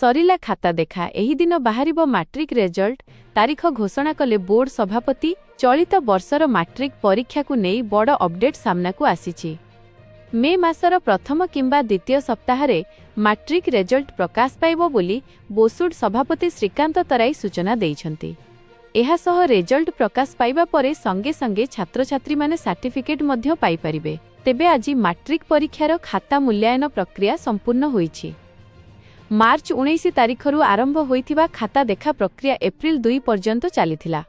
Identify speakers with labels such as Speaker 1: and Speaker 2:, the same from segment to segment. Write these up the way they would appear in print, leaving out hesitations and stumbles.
Speaker 1: ସରିଲା ଖାତା ଦେଖା। ଏହି ଦିନ ବାହାରିବ ମାଟ୍ରିକ ରେଜଲ୍ଟ। ତାରିଖ ଘୋଷଣା କଲେ ବୋର୍ଡ ସଭାପତି। ଚଳିତ ବର୍ଷର ମାଟ୍ରିକ ପରୀକ୍ଷାକୁ ନେଇ ବଡ଼ ଅପଡେଟ୍ ସାମ୍ନାକୁ ଆସିଛି। ମେ ମାସର ପ୍ରଥମ କିମ୍ବା ଦ୍ୱିତୀୟ ସପ୍ତାହରେ ମାଟ୍ରିକ ରେଜଲ୍ଟ ପ୍ରକାଶ ପାଇବ ବୋଲି ବୋର୍ଡ ସଭାପତି ଶ୍ରୀକାନ୍ତ ତରାଇ ସୂଚନା ଦେଇଛନ୍ତି। ଏହାସହ ରେଜଲ୍ଟ ପ୍ରକାଶ ପାଇବା ପରେ ସଙ୍ଗେ ସଙ୍ଗେ ଛାତ୍ରଛାତ୍ରୀମାନେ ସାର୍ଟିଫିକେଟ୍ ମଧ୍ୟ ପାଇପାରିବେ। ତେବେ ଆଜି ମାଟ୍ରିକ ପରୀକ୍ଷାର ଖାତା ମୂଲ୍ୟାୟନ ପ୍ରକ୍ରିୟା ସମ୍ପୂର୍ଣ୍ଣ ହୋଇଛି। ମାର୍ଚ୍ଚ 19 ତାରିଖରୁ ଆରମ୍ଭ ହୋଇଥିବା ଖାତା ଦେଖା ପ୍ରକ୍ରିୟା ଏପ୍ରିଲ 2 ପର୍ଯ୍ୟନ୍ତ ଚାଲିଥିଲା।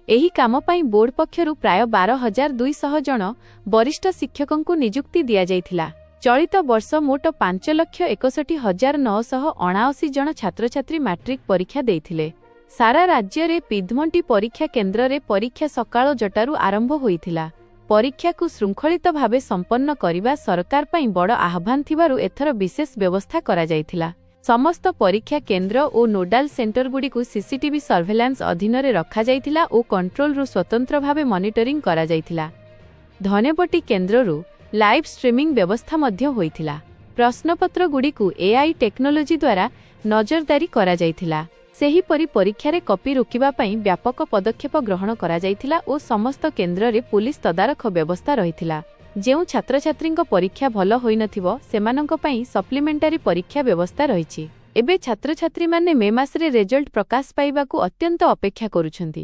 Speaker 1: ଏହି କାମ ପାଇଁ ବୋର୍ଡ ପକ୍ଷରୁ ପ୍ରାୟ 12,200 ଜଣ ବରିଷ୍ଠ ଶିକ୍ଷକଙ୍କୁ ନିଯୁକ୍ତି ଦିଆଯାଇଥିଲା। ଚଳିତ ବର୍ଷ ମୋଟ 5,61,979 ଜଣ ଛାତ୍ରଛାତ୍ରୀ ମାଟ୍ରିକ ପରୀକ୍ଷା ଦେଇଥିଲେ। ସାରା ରାଜ୍ୟରେ ପିଧମଣ୍ଟି ପରୀକ୍ଷା କେନ୍ଦ୍ରରେ ପରୀକ୍ଷା ସକାଳ 6ଟାରୁ ଆରମ୍ଭ ହୋଇଥିଲା। ପରୀକ୍ଷାକୁ ଶୃଙ୍ଖଳିତ ଭାବେ ସମ୍ପନ୍ନ କରିବା ସରକାର ପାଇଁ ବଡ଼ ଆହ୍ୱାନ ଥିବାରୁ ଏଥର ବିଶେଷ ବ୍ୟବସ୍ଥା କରାଯାଇଥିଲା। ସମସ୍ତ ପରୀକ୍ଷା କେନ୍ଦ୍ର ଓ ନୋଡାଲ ସେଣ୍ଟରଗୁଡ଼ିକୁ ସିସିଟିଭି ସର୍ଭେଲାନ୍ସ ଅଧୀନରେ ରଖାଯାଇଥିଲା ଓ କଣ୍ଟ୍ରୋଲରୁ ସ୍ୱତନ୍ତ୍ର ଭାବେ ମନିଟରିଂ କରାଯାଇଥିଲା। ଧନେବଟି କେନ୍ଦ୍ରରୁ ଲାଇଭ୍ ଷ୍ଟ୍ରିମିଂ ବ୍ୟବସ୍ଥା ମଧ୍ୟ ହୋଇଥିଲା। ପ୍ରଶ୍ନପତ୍ରଗୁଡ଼ିକୁ ଏଆଇ ଟେକ୍ନୋଲୋଜି ଦ୍ୱାରା ନଜରଦାରୀ କରାଯାଇଥିଲା। ସେହିପରି ପରୀକ୍ଷାରେ କପି ରୋକିବା ପାଇଁ ବ୍ୟାପକ ପଦକ୍ଷେପ ଗ୍ରହଣ କରାଯାଇଥିଲା ଓ ସମସ୍ତ କେନ୍ଦ୍ରରେ ପୋଲିସ ତଦାରଖ ବ୍ୟବସ୍ଥା ରହିଥିଲା। ଯେଉଁ ଛାତ୍ରଛାତ୍ରୀଙ୍କ ପରୀକ୍ଷା ଭଲ ହୋଇନଥିବ, ସେମାନଙ୍କ ପାଇଁ ସପ୍ଲିମେଣ୍ଟାରୀ ପରୀକ୍ଷା ବ୍ୟବସ୍ଥା ରହିଛି। ଏବେ ଛାତ୍ରଛାତ୍ରୀମାନେ ମେ ମାସରେ ରେଜଲ୍ଟ ପ୍ରକାଶ ପାଇବାକୁ ଅତ୍ୟନ୍ତ ଅପେକ୍ଷା କରୁଛନ୍ତି।